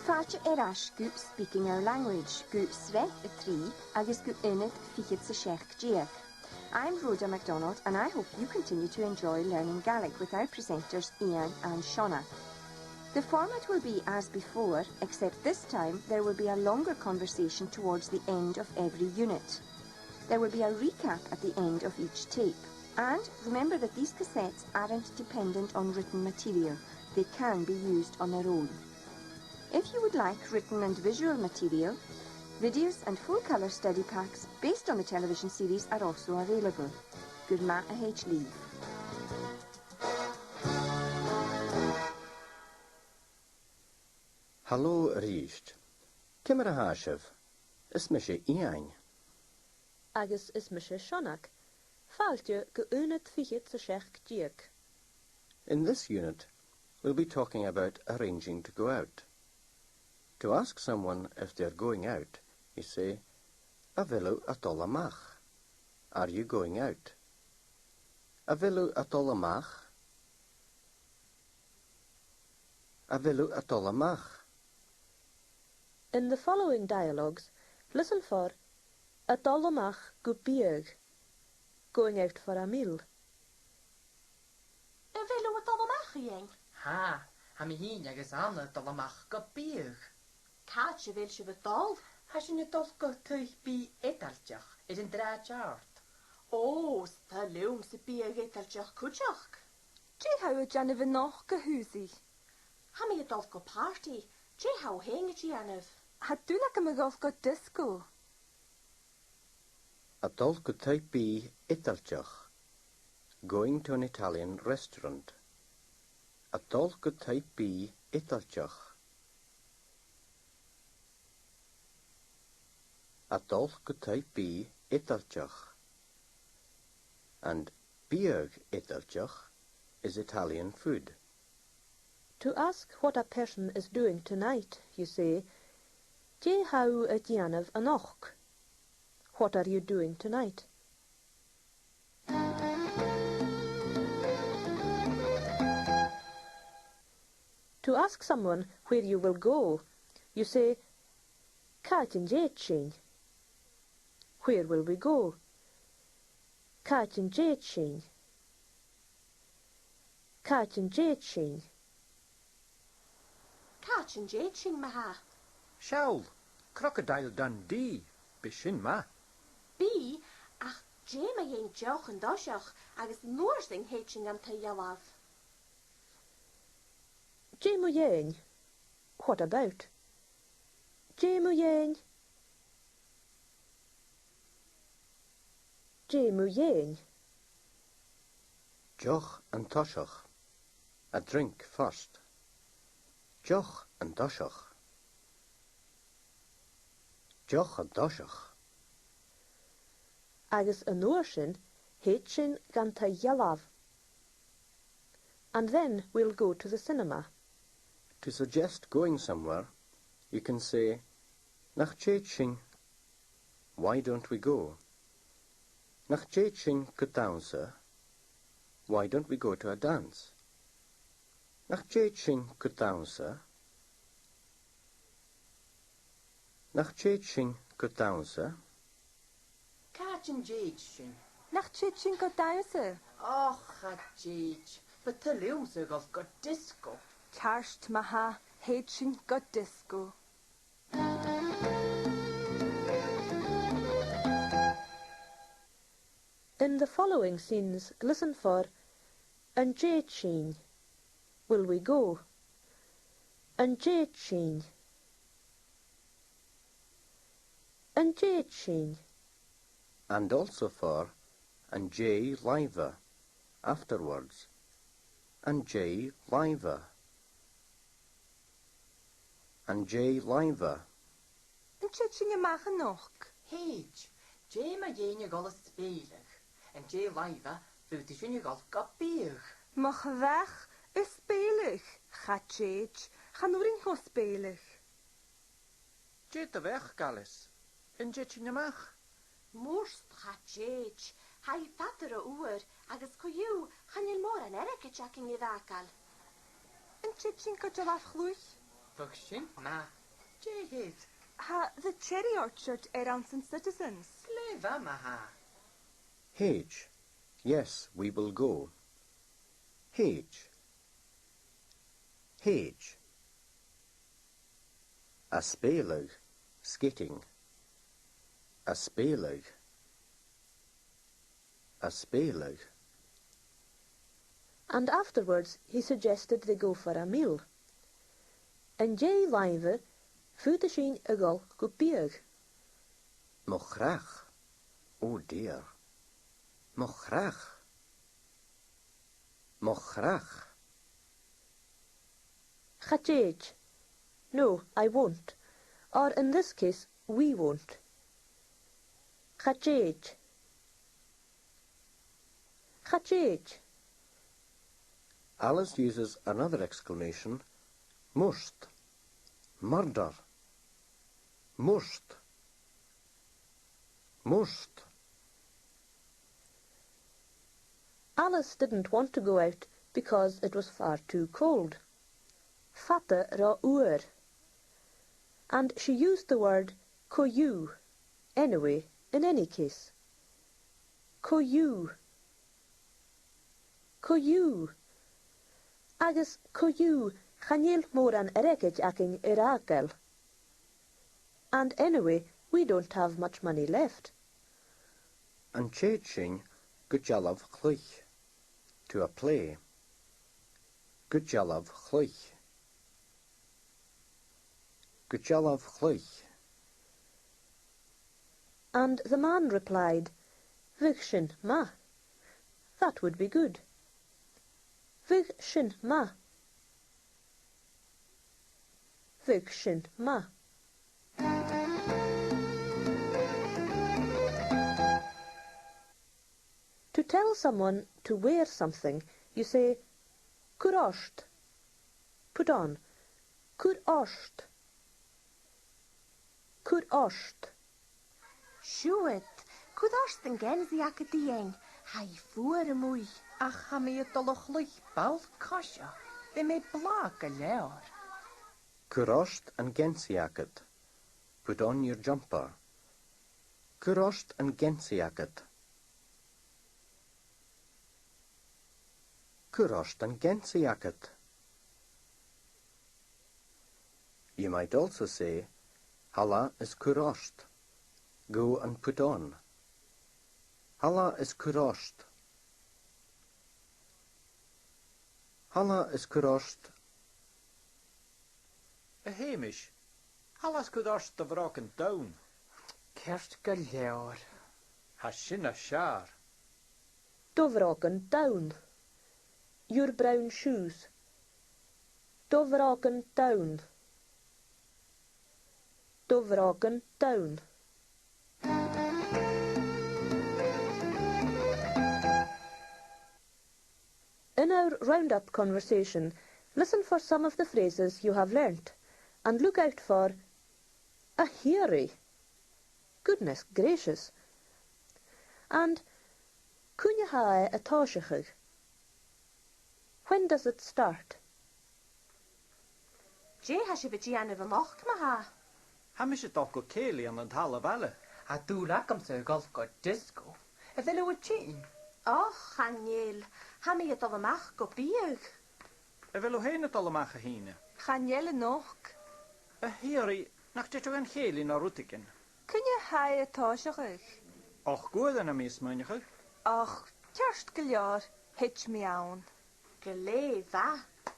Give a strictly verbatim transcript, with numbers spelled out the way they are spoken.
Fàilte air ais gu Speaking Our Language, gu sreath a trì agus gu aonad fichead 's a seachd deug. I'm Rhoda MacDonald, and I hope you continue to enjoy learning Gaelic with our presenters Iain and Seonag. The format will be as before, except this time there will be a longer conversation towards the end of every unit. There will be a recap at the end of each tape. And remember that these cassettes aren't dependent on written material. They can be used on their own. If you would like written and visual material, videos and full-colour study packs based on the television series are also available. Gur math a thèid leibh. Halò a-rithist. Ciamar a tha sibh? Is mise Iain. Agus is mise Seonag. Fàilte gu aonad fichead 's a seachd deug. In this unit, we'll be talking about arranging to go out. To ask someone if they're going out, you say, "A bheil thu a' dol a-mach?" Are you going out? A bheil thu a' dol a-mach? A bheil thu a' dol a-mach? In the following dialogues, listen for a' dol a-mach gu biadh, going out for a meal. A bheil thu a' dol a-mach, Iain? Tha, tha mi fhìn agus Anna a' dol a-mach gu biadh. Càit a bheil sibh a' dol? Tha sinn a' dol gu taigh-bìdh Eadailteach air an t-Sràid Àrd. Ò, 's toil leamsa biadh Eadailteach cuideachd. Dè tha thu a' dèanamh a-nochd, a Shùsaidh? Tha mi a' dol gu pàrtaidh. Dè tha thu fhèin a' dèanamh? Tha dùil agam a dhol gu disco. A' dol gu taigh-bìdh Eadailteach. Going to an Italian restaurant. A' dol gu taigh-bìdh Eadailteach. A' dol gu taigh-bìdh Eadailteach. And biadh Eadailteach is Italian food. To ask what a person is doing tonight, you say, dè tha thu a' dèanamh a-nochd? What are you doing tonight? To ask someone where you will go, you say, càit an tèid sinn? Where will we go? Càit an tèid sinn? Càit an tèid sinn? Càit an tèid sinn, ma-thà? Seall, Crocodile Dundee, bidh sin math. Bidh, ach dè mu dheidhinn deoch an toiseach, agus an uair sin thèid sinn dhan taigh-dhealbh. Dè mu dheidhinn? What about? Dè mu dheidhinn? Dè mu dheidhinn? Deoch an toiseach. A drink first. Deoch an toiseach. Deoch an toiseach. Agus an uair sin, thèid sinn dhan taigh-dhealbh. And then we'll go to the cinema. To suggest going somewhere, you can say, nach tèid sinn, why don't we go? Nach tèid sinn gu dannsa, why don't we go to a dance? Nach tèid sinn gu dannsa? Nach tèid sinn gu dannsa? Càit an tèid sinn? Nach tèid sinn gu dannsa? Och, cha tèid. Bu toil leamsa a dhol gu disco. Ceart ma-thà, thèid sinn gu disco. In the following scenes, listen for an tèid sinn. Will we go? An tèid sinn? An tèid sinn? And also for an dèidh làimhe, afterwards. An dèidh làimhe. An dèidh làimhe. An tèid sinn a-mach a-nochd? Thèid. Dè mu dheidhinn a dhol a spèileadh? An dèidh làimhe, faodaidh sinn a dhol gu biadh. Mo chreach, a spèileadh? Cha tèid. Chan urrainn dhomh spèileadh. Dè do bheachd, Alice? An tèid sinn a-mach? Murt, cha tèid. Tha i fada ro fhuar, agus co-dhiù, chan eil mòran airgid againn air fhàgail. An tèid sinn gu dealbh-chluich? Bhiodh sin math. Dè th' ann? Tha The Cherry Orchard air anns an Citizens. Glè mhath, ma-thà. Thèid. Yes, we will go. Thèid. Thèid. A' spèileadh, skating. A' spèileadh. A' spèileadh. And afterwards he suggested they go for a meal. An dèidh làimhe, faodaidh sinn a dhol gu biadh. Mo chreach. Oh dear. Mo chreach. Mo chreach. Cha tèid. No, I won't. Or in this case, we won't. Cha tèid. Cha tèid. Alice uses another exclamation, murt. Murder. Murt. Murt. Alice didn't want to go out because it was far too cold. Fada ro fhuar. And she used the word co-dhiù, anyway, in any case. Co-dhiù. Co-dhiù. Agus co-dhiù, chan eil mòran airgid againn air fhàgail. And anyway, we don't have much money left. An tèid sinn gu dealbh-chluich? To a play. Gu dealbh-chluich. Gu dealbh-chluich. And the man replied, Bhiodh sin math. That would be good. Bhiodh sin math. Bhiodh sin math. To tell someone to wear something, you say, cuir ort. Put on. Cuir ort. Cuir ort. Siuthad, cuir ort an geansaidh agad, a Iain, tha i fuar a-muigh. Ach tha mi a' dol a chluich ball-coise, bidh mi blàth gu leòr. Cuir ort an geansaidh agad. Put on your jumper. Cuir ort an geansaidh agad. Cuir ort an geansaidh agad. You might also say, thalla is cuir ort. Go and put on. Thalla is cuir ort. Thalla is cuir ort. A Sheumais, thalla is cuir ort do bhrògan donn. Ceart gu leòr. Tha sin nas fheàrr. Do bhrògan donn. Your brown shoes. Do bhrògan donn. Do bhrògan donn. In our round-up conversation, listen for some of the phrases you have learnt and look out for a h-iarraidh. Goodness gracious. And cuin a tha e a' tòiseachadh? When does it start? Dè tha sibh a' dèanamh a-nochd, ma-thà? Tha mise a' dol gu cèilidh ann an talla-bhaile. Tha dùil agamsa a dhol gu disco. A bheil thu a' tighinn? Och, chan eil. Tha mi a' dol a-mach gu biadh. A bheil thu fhèin a' dol a-mach, a Shìne? Chan eil a-nochd. A h-iarraidh, nach tèid thu dhan chèilidh no rudeigin? Cuin a tha e a' tòiseachadh? Ochd uairean, tha mi a' smaoineachadh. Och, ceart gu leòr, thèid mi ann. Glè mhath.